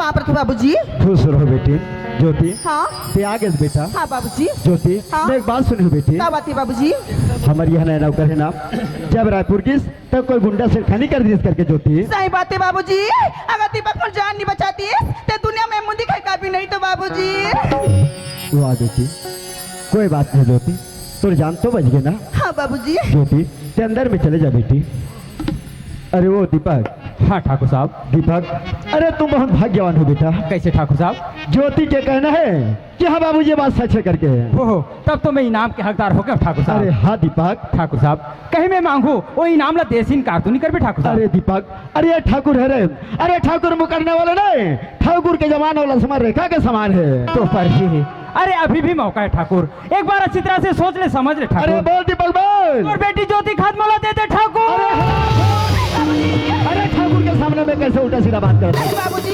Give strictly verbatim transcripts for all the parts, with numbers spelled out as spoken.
आप रखो बाबूजी। खुश रहो बेटी। ज्योति, हाँ। ते आ गेस बेटा। हाँ बाबूजी। ज्योति, हाँ। मैं एक बात सुनिहूँ बेटी। का बात हे बाबूजी? हमर यहाँ नया नौकर हे ना, जब रायपुर गिस, तब कोई गुंडा छेड़खानी कर दिस करके ज्योति। सही बात हे बाबूजी, अगर दीपक मोर जान नहीं बचातिस, ते दुनिया में मुंदी खाई का भी नहीं तो बाबूजी। वाह बेटी, कोई बात नहीं ज्योति, तोर जान तो बच गे ना। हाँ बाबूजी। ज्योति, ते अंदर में चले जा बेटी। अरे वो दीपक। हाँ ठाकुर साहब। दीपक, अरे तुम बहुत भाग्यवान हो बेटा। कैसे ठाकुर साहब? ज्योति के कहना है कि हाँ बाबूजी, ये बात सच है करके। ओहो, तब तो मैं इनाम के हकदार हो गया ठाकुर साहब। अरे हाँ दीपक। ठाकुर साहब, कहीं मैं मांगू, वो इनाम ला देसिन कार तो नहीं करबे ठाकुर साहब? अरे दीपक, अरे ये ठाकुर है रे, अरे ठाकुर मुकरने वाला नहीं, ठाकुर के जमाना वाला समय रेखा के समान है। तो पर ही, अरे अभी भी मौका है ठाकुर, एक बार अच्छी तरह से सोच ले, समझ ले ठाकुर। अरे बोल दीपक बोल। और बेटी ज्योति खाद मोला दे दे ठाकुर। अरे, अरे ठाकुर के सामने में कैसे उल्टा सीधा बात करता है? अरे बाबूजी,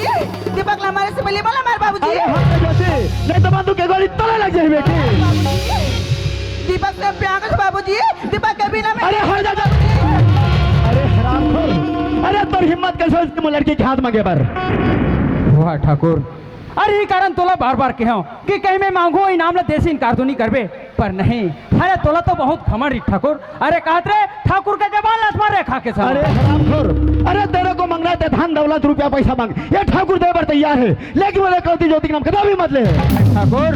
दीपक ला मारे से पहले बोला मार बाबूजी। अरे हाँ ज्योति, नहीं तो बंदूक के गोली तोला लग जाए बेटी। दीपक से प्यार कर बाबूजी, दीपक के बिना मैं अरे हट जा, जा। अरे हरामखोर, अरे तोर हिम्मत कैसे हो इसकी लड़की के हाथ मांगे पर? वाह ठाकुर, अरे ये कारण तोला बार बार कहे हूँ कि कहीं मैं मांगू इनाम ला देसिन कार तो नहीं करबे, पर नहीं। अरे तोला तो बहुत घमंड री ठाकुर। अरे कहत रे ठाकुर के जबान ला आसमान रेखा के समान। अरे हरामखोर, अरे तेरे को मांगना है ते धन दौलत रुपया पैसा मांग, ये ठाकुर दे बर तैयार है, लेकिन वो कलती ज्योति के नाम कदा भी मत ले। ठाकुर,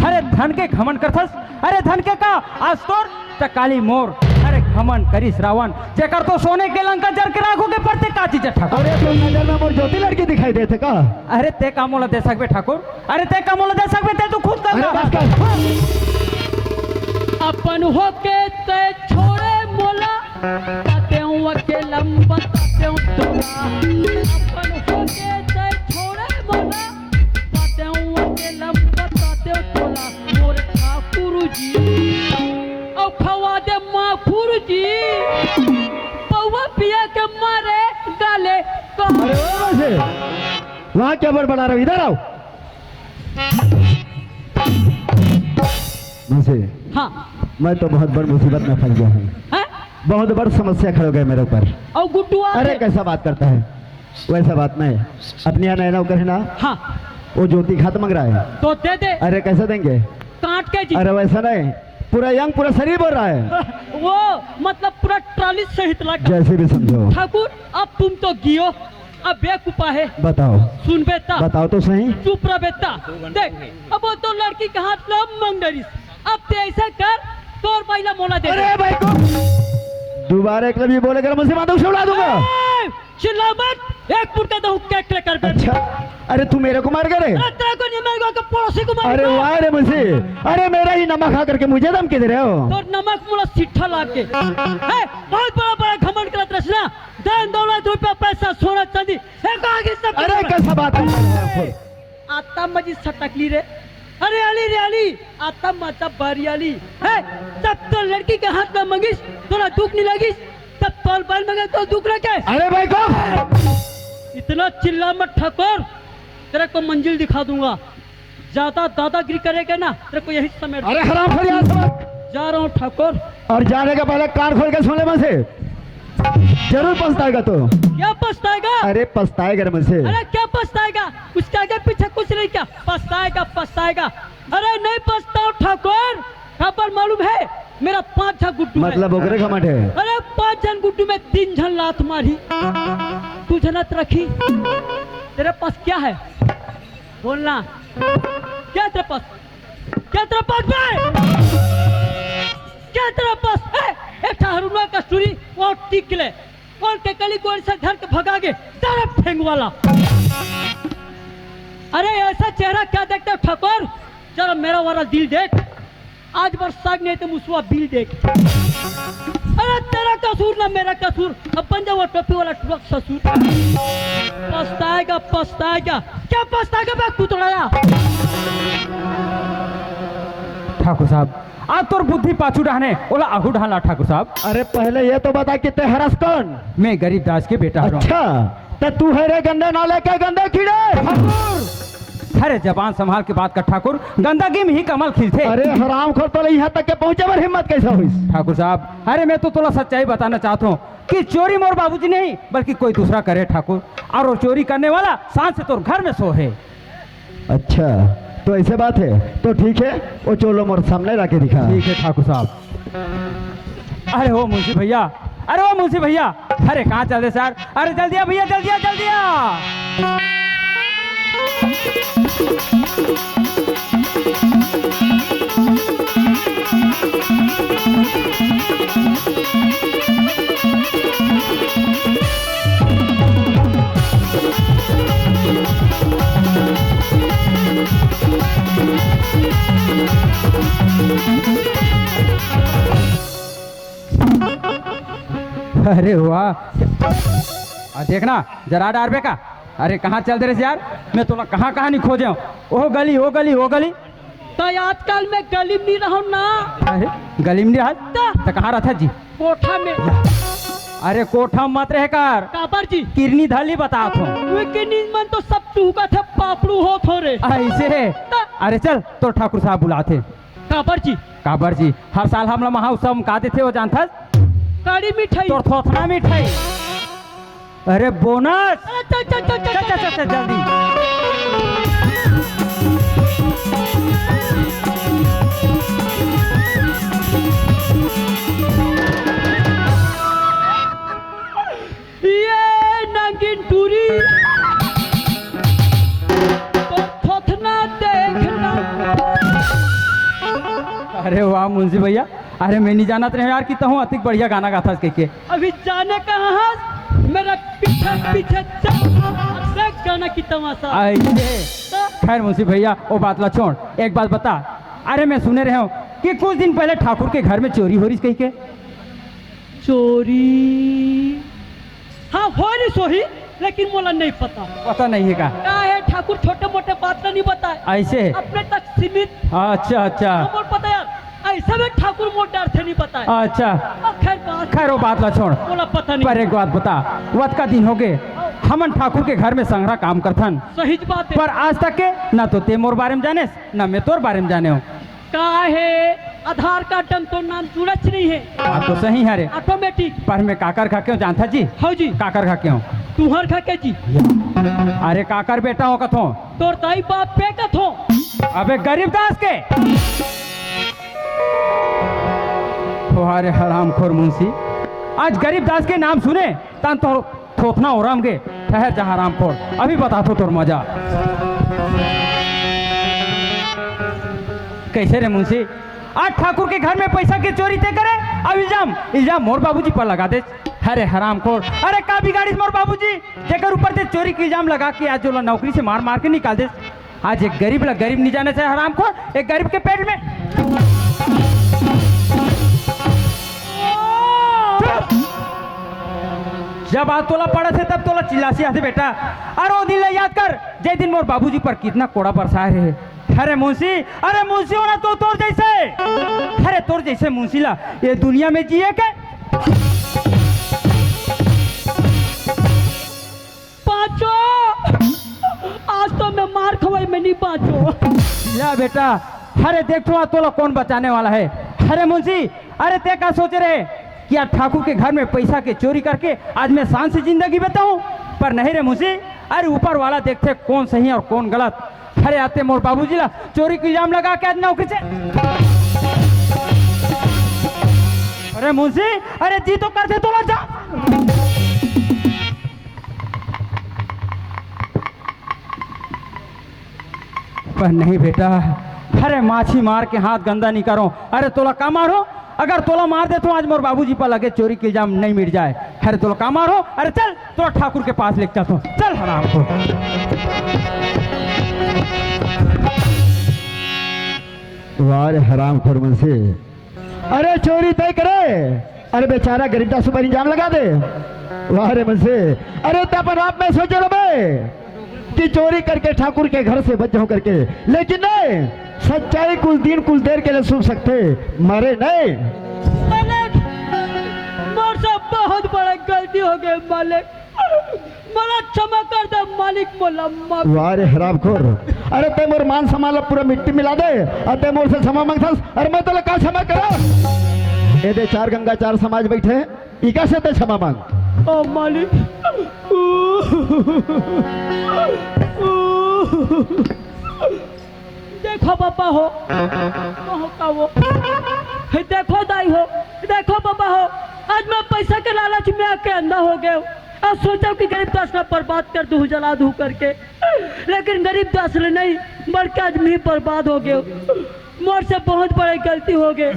अरे धन के घमंड करथस, अरे धन के का, आज तोर त काली मोर। अरे घमंड करिस रावण, जेकर तो सोने के लंका जर के राख होगे, पर ते का चीज है ठाकुर? अरे तो नजर में मोर ज्योति लड़की दिखाई देथे का? अरे ते का मोला दे सकबे ठाकुर? अरे ते का मोला दे सकबे, ते तो खुद कर अरे ला। बस कर। अपन होके ते छोड़े मोला, तातेव अकेलम बतातेव तोला। अपन होके ते छोड़े मोला, तातेव अकेलम बतातेव तोला। मोर ठाकुर जी, अउ खवा दे माखुर जी, पौवा पिया के मारे गाले का। अरे ओ मौसी, वहाँ क्या बड़बड़ा रहे हो? इधर आओ। मौसी, हाँ। मैं तो बहुत बड़ मुसीबत में फंस गया हूँ। हैं? बहुत बड़ समस्या खड़ी हो गई मेरे ऊपर। और गुड्डू आ अरे गए। कैसा बात करता है? वैसा बात नहीं। अपने यहाँ नया नौकर है ना? हाँ। वो ज्योति खाद मांग रहा है। तो दे दे। अरे कैसे देंगे? काट के जी। अरे वैसा नहीं, पूरा यंग, पूरा शरीर बोल रहा है। वो मतलब पूरा ट्राली सहित लग। जैसे भी समझो। ठाकुर, अब तुम तो गियो, अब एक उपाय है। बताओ। सुन बेटा। बताओ तो सही। चुप रह बेटा। देख, अब वो तो लड़की के हाथ ला मांग डरिस, अब ते ऐसा कर, तोर बाई ला मोला दे अरे दे। भाई को दोबारा एक लफ्ज बोले कर मुझसे माता उसे उड़ा दूंगा। ए, चिल्ला मत, एक मुर्गा दहू केक ले कर बेटा। अच्छा, अरे तू मेरे को मार करे? अरे तेरे को नहीं मारूंगा, के पड़ोसी को मारूंगा। अरे वाह रे मुझे, अरे मेरा ही नमक खा करके मुझे धमकी दे रहे हो? तोर नमक मुड़ा सिट्ठा लाग के। ए, बहुत बड़ा बड़ा घमंड करत रहिस ना, धन दौलत रुपया पैसा सोना चांदी, एक आगे सब अरे कैसा बात कर रहे हो? आता मजी सटकली रे। अरे अली रे अली, आता मजा बारी अली। है, जब तो लड़की के हाथ में मंगिस, तोला दुख नहीं लगिस, तब तोर बल मंगे तो दुख लगे। अरे भाई को इतना चिल्ला मत ठाकुर, तेरे को मंजिल दिखा दूंगा। ज्यादा दादागिरी करेगा ना, तेरे को यही समेट अरे हराम खोर यहाँ से भाग। जा रहा हूँ ठाकुर। और जाने के पहले कान खोल के सुन ले मुझसे। जरूर पछताएगा तू। क्या पछताएगा? अरे पछताएगा रे मुझसे। अरे क्या पछताएगा? उसके आगे पीछे कुछ नहीं क्या? पछताएगा, पछताएगा। अरे नहीं पछताओ ठाकुर, काबर मालूम है? मेरा पांच झन गुड्डू है। मतलब ओकरे घमंड है। अरे पांच झन गुड्डू में तीन झन लात मारी, दू झन अत रखी। तेरे पास क्या है? बोलना। क्या तेरे पास? क्या तेरे पास बे? क्या तेरे पास है? एक ठा हरुआ कस्तूरी, वो टिक ले। कौन के कली गोड़ से धर के भगा के, तरफ फेंक वाला। अरे ऐसा चेहरा क्या देखते हो ठाकुर? जरा मेरा वाला दिल देख। आज बरसात नहीं तो मुसवा बिल देख। अरे तेरा कसूर ना मेरा कसूर, अब बन जाओ टोपी वाला ट्रक ससुर। पछताएगा, पछताएगा, क्या पछताएगा बे कुतड़ाया? ठाकुर साहब, आज तोर बुद्धि पाछू डहाने, ओला आगू डहान ला ठाकुर साहब। अरे पहले ये तो बता कि ते हरस कौन? मैं गरीब दास के बेटा हरौं। अच्छा, तो तू है रे गंदे नाले के गंदे कीड़े? ठाकुर! अरे जबान संभाल के बात कर ठाकुर, गंदगी में ही कमल खिलथे। अरे हरामखोर, तोला यहाँ तक के पहुँचे बर हिम्मत कैसे होइस? ठाकुर साहब, अरे मैं तो तोला सच्चाई बताना चाहत हूँ कि चोरी मोर बाबूजी नहीं बल्कि कोई दूसरा करे ठाकुर, और वो चोरी करने वाला शान से तोर घर में सो है। अच्छा, तो ऐसे बात है, तो ठीक है, वो चोर ला मोर सामने ला के दिखा। ठीक है ठाकुर साहब। अरे ओ मुंशी भैया, अरे ओ मुंशी भैया, अरे कहाँ चल दे यार? अरे जल्दी आ भैया, जल्दी आ, जल्दी आ। अरे वाह, आ देखना, जरा डारबे का। अरे कहाँ चल दे रे यार, मैं तोला कहाँ कहाँ नहीं खोजे हूँ। ओ गली, ओ गली, ओ गली। तो आजकल मैं गली में नहीं रहूँ ना। अरे गली में नहीं रह, त? तो कहाँ रहता जी? कोठा में। अरे कोठा में मत रहे कर। काबर जी? किरनी धली बतात हूँ। वे किरनी मन तो सब चूका थे, पापड़ू हो थोरे। ऐसे है। त? अरे चल, तोर ठाकुर साहब बुलाथे। काबर जी? काबर जी, हर साल हमला महा उत्सव में का देथे वो जानथस? कड़ी मिठाई। तोर थोथना मिठाई। अरे बोनस। अरे चल, चल, चल, चल, चल, चल, चल, चल, जल्दी। ये नंगिन टूरी, तो थोथना देखना। अरे वाह मुंशी भैया, अरे मैं नहीं जानत रहे यार कि तहूँ अतिक बढ़िया गाना गाथस कह के। अभी जाने कहाँ हस, मेरा पीछे पीछे चल, देख गाना की तमाशा। ऐसे। तो? खैर मुंशी भैया, वो बात ला छोड़, एक बात बता। अरे मैं सुने रहे हूँ कि कुछ दिन पहले ठाकुर के घर में चोरी हो रही कह के। चोरी? हाँ, हो रही सोही, लेकिन मोला नहीं पता। पता नहीं है का? का है, ठाकुर छोटे मोटे बात ला नहीं बताए। ऐसे? अपने तक सीमित। अच्छा, अच्छा। हाँ, मोला पता यार, ऐसा में ठाकुर मोर डर से नहीं बताए। अच्छा। अब खैर बात खैर, वो बात ला छोड़। मोला पता नहीं। पर एक बात बता, वतका दिन हो गए, हमन ठाकुर के घर में संघरा काम करथन। सही बात है। पर आज तक के ना तो ते मोर बारे में जाने, ना मैं तोर बारे में जाने हूँ। का है, आधार कार्ड डन तो नाम जुड़च नहीं है। बात तो सही है रे। ऑटोमेटिक। पर मैं काकर खाके हूँ जानथा जी? हाँ जी। काकर खाके हूँ? तुहर खाके जी। अरे काकर बेटा हो कथो? तोर दाई बाप पे कथो? अबे गरीब दास के। तुम्हारे हरामखोर मुंशी, आज गरीब दास के नाम सुने तन तो थोथना ओरम गे। ठहर जा हरामखोर, अभी बताथो तोर मजा। कैसे रे मुंशी, आज ठाकुर के घर में पैसा के चोरी ते करे, अब इल्जाम, इल्जाम मोर बाबूजी पर लगा दे। अरे हरामखोर, अरे का बिगाड़िस मोर बाबूजी, जेकर ऊपर ते चोरी के इल्जाम लगा के आज ओला नौकरी से मार मार के निकाल दे। आज एक गरीब ला गरीब नहीं जाने से हरामखोर, एक गरीब के पेट में। चुप! जब आज तोला पड़ा थे तब तोला चिल्लासी आथे बेटा। अरे वो दिन ला याद कर, जे दिन मोर बाबूजी पर कितना कोड़ा बरसाए रहे। अरे मुंशी, अरे मुंशी होना तो तोर जैसे, अरे तोर जैसे मुंशी ला ये दुनिया में जिए के। बाँचो, आज तो मैं मार खवाई में नहीं बाँचो। या बेटा, अरे देख तो तोला कौन बचाने वाला है। अरे मुंशी, अरे ते का सोचे रहे कि आज ठाकुर के घर में पैसा के चोरी करके आज मैं शान से जिंदगी बिताऊं? पर नहीं रे मुंशी, अरे ऊपर वाला देखथे कौन सही और कौन गलत। अरे आते मोर बाबूजी ला चोरी के इल्जाम लगा के आज नौकरी से। अरे मुंशी, अरे जी तो करथे तोला जा। पर नहीं बेटा, अरे माछी मार के हाथ गंदा नहीं करो। अरे तोला का मारो, अगर तोला मार देथो आज मोर बाबूजी पर लगे चोरी के इल्जाम नहीं मिट जाए। अरे तोला का मारो, अरे चल तोला ठाकुर के पास लेके चलथो, चल हराम को। वाह रे हरामखोर मुंशी, अरे चोरी तय करे, अरे बेचारा गरीब दास पर इल्जाम लगा दे। वाह रे मुंशी, अरे ते अपन आप में सोचे रहे कि चोरी करके ठाकुर के घर से बच जाऊं करके, लेकिन नहीं, सच्चाई कुछ दिन कुछ देर के लिए छुप सकथे, मरे नहीं। मालिक, मोर से बहुत बड़ा गलती हो गई मालिक। मोला क्षमा कर दे मालिक, मोला माफ। वाह रे हरामखोर, अरे तैं मोर मान सम्मान ला पूरा मिट्टी मिला दे, अउ तैं मोर से क्षमा मांगथस, अरे मैं तोला का क्षमा करंव? ए दे चार गंगा चार समाज बइठे, इकर से तैं क्षमा मांग। ओ मालिक। देखो बाबा हो, कहो का वो। हे देखो दाई हो, देखो बाबा हो, आज मैं पैसा के लालच में आके अंधा हो गयो। अउ सोचो कि गरीब दास ला बर्बाद कर दूं, जला दूं करके, लेकिन गरीब दास ला नहीं, बल्कि आज मैं बर्बाद हो गयो। मोर से बहुत बड़ी गलती हो गई,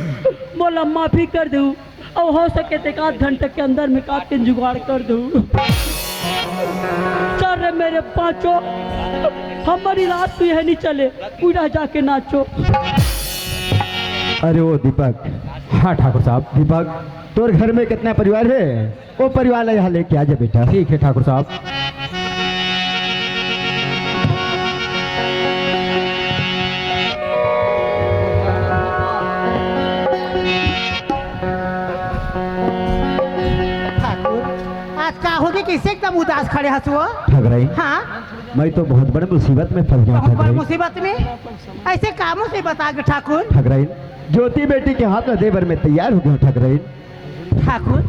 मोला माफी कर दे। अउ हो सके त एक आध घंटा के अंदर में काट के जुगाड़ कर दे। चल रे मेरे पांचों, हमारी रात तो यह नहीं चले, पूरा जाके नाचो। अरे ओ दीपक। हाँ ठाकुर साहब। दीपक, तोर घर में कितना परिवार हे? ओ परिवार ला यहाँ लेके आ जा बेटा। ठीक है ठाकुर साहब। ठाकुर, आज का होगे, कइसे एकदम उदास खड़े हस वो? ठगराइन। हाँ? मैं तो बहुत बड़े मुसीबत में फंस गया बहुत बड़े ठगराइन। मुसीबत में? अइसे का मुसीबत आगे ठाकुर? ठगराइन, ज्योति बेटी के हाथ में दे बर मैं तैयार हो गया हूँ ठगराइन। ठाकुर,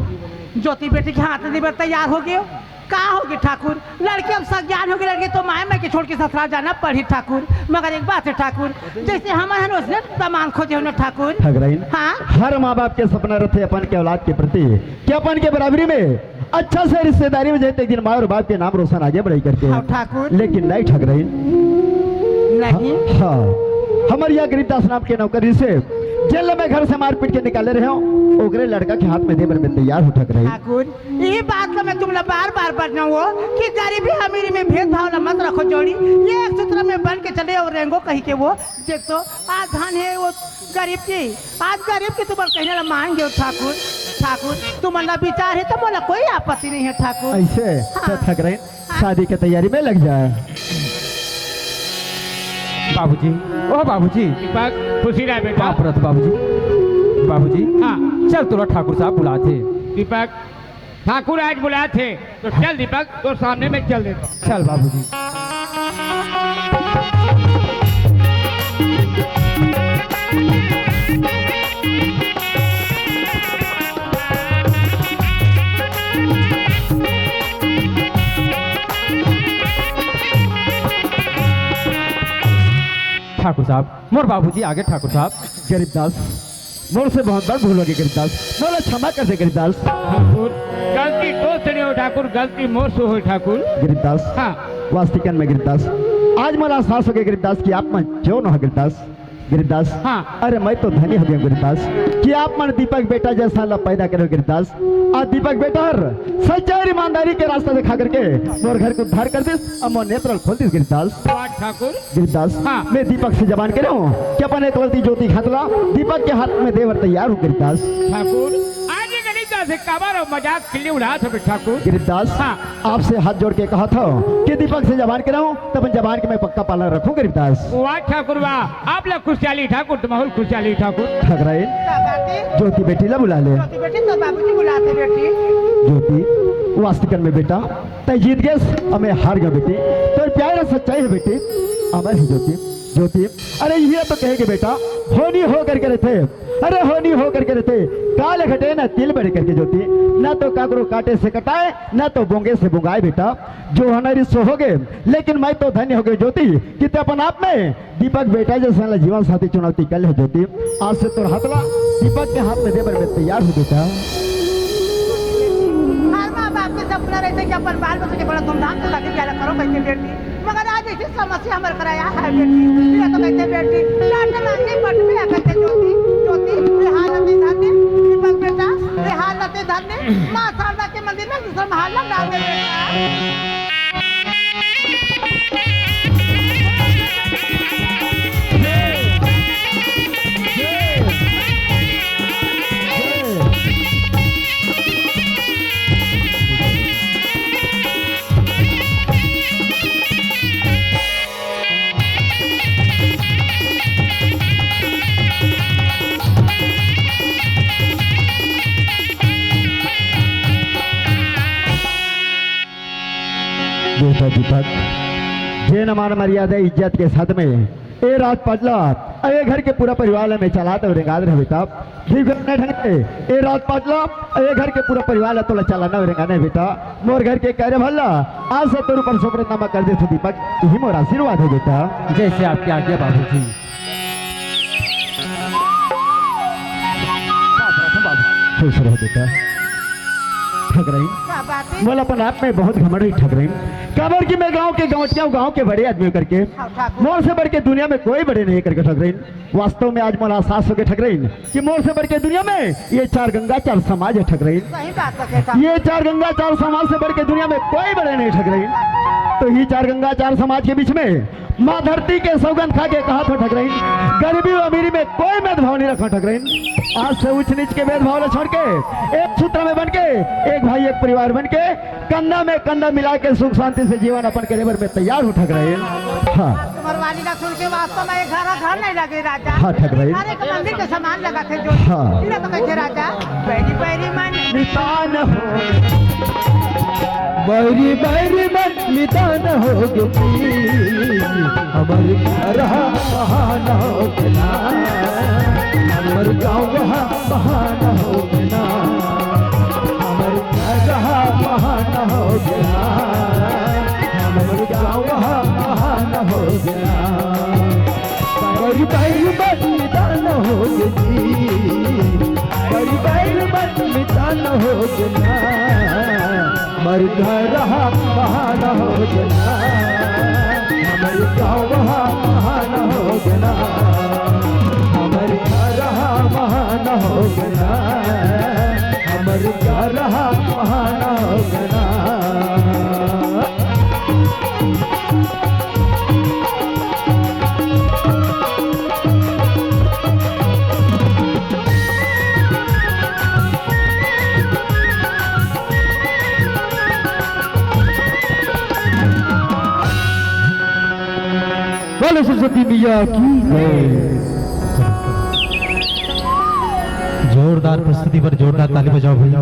ज्योति बेटी के हाथ में दे बर तैयार हो गए हो? का होगे ठाकुर? लड़की अब सज्ञान होगे, लड़की तो माय माय के छोड़ के ससुराल जाना पड़ही ठाकुर। मगर एक बात हे ठाकुर, जइसे हमन हन वइसने दमांद खोजे हो ना ठाकुर। ठगराइन, हाँ? हर माँ बाप के सपना रथे अपन के औलाद के प्रति कि अपन के बराबरी में अच्छा से रिश्तेदारी में जाए, एक दिन माँ अउ बाप के नाम रोशन आगे बढ़ाही करके। हाँ ठाकुर। लेकिन नहीं ठगराइन। नहीं। हाँ, हाँ। हमर यहाँ गरीब दास नाम के नौकर से जेल में घर से मार पीट के निकाले रहे हो, ओकरे लड़का के हाथ में दे बर मैं तैयार हूँ ठगराइन। ठाकुर, यही बात ला मैं तुमला बार बार बतनावों कि गरीबी अमीरी में भेदभाव ला मत रखो जोड़ी, ये एक सूत्र में बन के चले अउ रेंगो कहिके वो। देख तो, आज धन हे वो गरीब की, आज गरीब की तुमन कहिना ला मान गयो ठाकुर। ठाकुर, तुमन ला विचार हे त मोला कोई आपत्ति नहीं हे ठाकुर। अइसे? हाँ। त ठगराइन, हाँ। शादी के तैयारी में लग जा। बाबूजी, ओ बाबूजी। दीपक, खुशी रह बेटा। बाप रथ बाबूजी। बाबूजी, हाँ। चल तोला ठाकुर साहब बुलाथे। दीपक, ठाकुर आज बुलाथे, तो चल दीपक, तोर सामने में चल देता हूँ। चल बाबूजी। ठाकुर साहब, मोर बाबूजी आगे ठाकुर साहब। गरीब दास, मोर से बहुत बड़ भूल होगे गरीब दास, मोला क्षमा कर दे गरीब दास। ठाकुर, गलती तोर से नहीं होय ठाकुर, गलती मोर से होय ठाकुर। गरीब दास, हाँ। वास्तविकन में गरीब दास, आज मोला एहसास होगे गरीब दास कि आप मन जोन हो गरीब दास। गरीब दास, हाँ। अरे मैं तो धन्य हो गया गरीब दास कि आप मन दीपक बेटा जैसा ला पैदा करे हो गरीब दास। अउ दीपक बेटा हर सच्चाई अउ ईमानदारी के रास्ता दिखा करके मोर घर के उद्धार कर दिस अउ मोर नेत्र खोल दिस गरीब दास। वाह ठाकुर। गरीब दास, हाँ। मैं दीपक से जबान करे हूँ कि अपन एकलौती ज्योति के हाथ ला दीपक के हाथ में दे बर तैयार हूँ गरीब दास। ठाकुर, आज ये गरीब दास से काबर अउ मजाक खिल्ली उड़ात हो ठाकुर। गरीब दास, हाँ। आपसे हाथ जोड़ के कहत हूँ कि दीपक से जबान करे हूँ, त अपन जबान के मैं पक्का पालन रखूँ गरीब दास। वाह ठाकुर वाह, आप ला खुशहाली ठाकुर, त महू ल खुशहाली ठाकुर। ठगराइन, ज्योति बेटी ला बुला ले। ज्योति बेटी, तोर बाबूजी बुलाथे बेटी। ज्योति, वास्तविकन में बेटा, तैं जीत गेस, अउ मैं हार गेंव बेटी। तोर प्यार अउ सच्चाई हे बेटी, अमर हे ज्योति। ज्योति, अरे इही तो कहे के बेटा, होनी हो करके रहिथे, अरे होनी हो करके रहिथे, काल घटे ना तिल बढ़े करके ज्योति, ना तो काकरो काटे से कटाय, ना तो बोंगे से बोंगाय बेटा, जो होना रिस सो होगे, लेकिन मैं तो धन्य हो गेंव ज्योति, कि तैं अपन आप में दीपक बेटा जैसन ला जीवन साथी चुनौती कर ले ज्योति। आज से तोर हाथ ला दीपक के हाथ में दे बर मैं तैयार हूँ बेटा। हर माँ बाप के सपना रहिथे कि अपन बाल बच्चा के बड़ा धूमधाम से शादी ब्याह करो कहिके बेटी, मगर आज अइसे समस्या हमर करा आय हे बेटी। ये तो कहिथे बेटी, लाट मांगे पट में आ कहिथे ज्योति, ज्योति, ये हाल अति धन्य, दीपक बेटा, ये हाल अति धन्य, माँ शारदा के मंदिर में दूसरा महल डाल दे बेटा। बेटा दीपक, जेन मान मर्यादा इज्जत के साथ में ए राजपाट ला, ए घर के पूरा परिवार ला मैं चलात अउ रेंगात रहबे तब, ठीक है, नहीं ढंग से, ए राजपाट ला, ए घर के पूरा परिवार ला तोला चलाना अउ रेंगाना हे बेटा। मोर घर के करे भला, आज से तोर ऊपर सोपरनामा कर देथों दीपक, यही मोर आशीर्वाद हे बेटा। जैसे आपकी आज्ञा बाबूजी। खुश रहो बेटा। ठकराइन, का बात है? मोला अपन आप में बहुत घमंड हे ठकराइन। काबर कि मैं गांव के गौंटिया, गांव के बड़े आदमी करके, हाँ, ठाकुर। मोर से बढ़ के दुनिया में कोई बड़े नहीं करके ठकराइन। वास्तव में आज मोला एहसास होगे ठकराइन कि मोर से बढ़ के दुनिया में ये चार गंगा चार समाज हे ठकराइन। सही बात है बेटा। ये चार गंगा चार समाज से बढ़ के दुनिया में कोई बड़े नहीं ठकराइन। तो ये चार गंगा चार समाज के बीच में माँ धरती के सौगंध खा के कहत हों ठकराइन, गरीबी अउ अमीरी में कोई भेदभाव नहीं रखों ठकराइन। आज से ऊंच नीच के भेदभाव ला छोड़ के एक सूत्र में बन के, एक भाई एक परिवार बन के, कंधा में कंधा मिला के सुख शांति से जीवन अपन करे बर मैं तैयार हों ठकराइन। हाँ। तुम्हार वाली ला सुन के वास्तव में ये घर, घर नहीं लगे राजा। हाँ, ठकराइन। अरे, एक मंदिर के समान लगथे जो। हाँ। इला तो कहिथे राजा, बैरी बैरी मन मितान हो। बैरी बैरी मन मितान होगे जी, हमर घर महान होगे ना, हमर गाँव महान होगे ना, हमर घर महान होगे ना, हमर गाँव महान होगे ना। बैरी बैरी मन मितान होगे जी, बैरी बैरी मन मितान होगे ना, हमर घर महान होगे ना, हमर गाँव महान होगे ना, हमर घर महान होगे ना, हमर घर महान होगे ना। बोलो सरस्वती मैया की जय। जोरदार प्रस्तुति पर जोरदार ताली बजाओ भैया।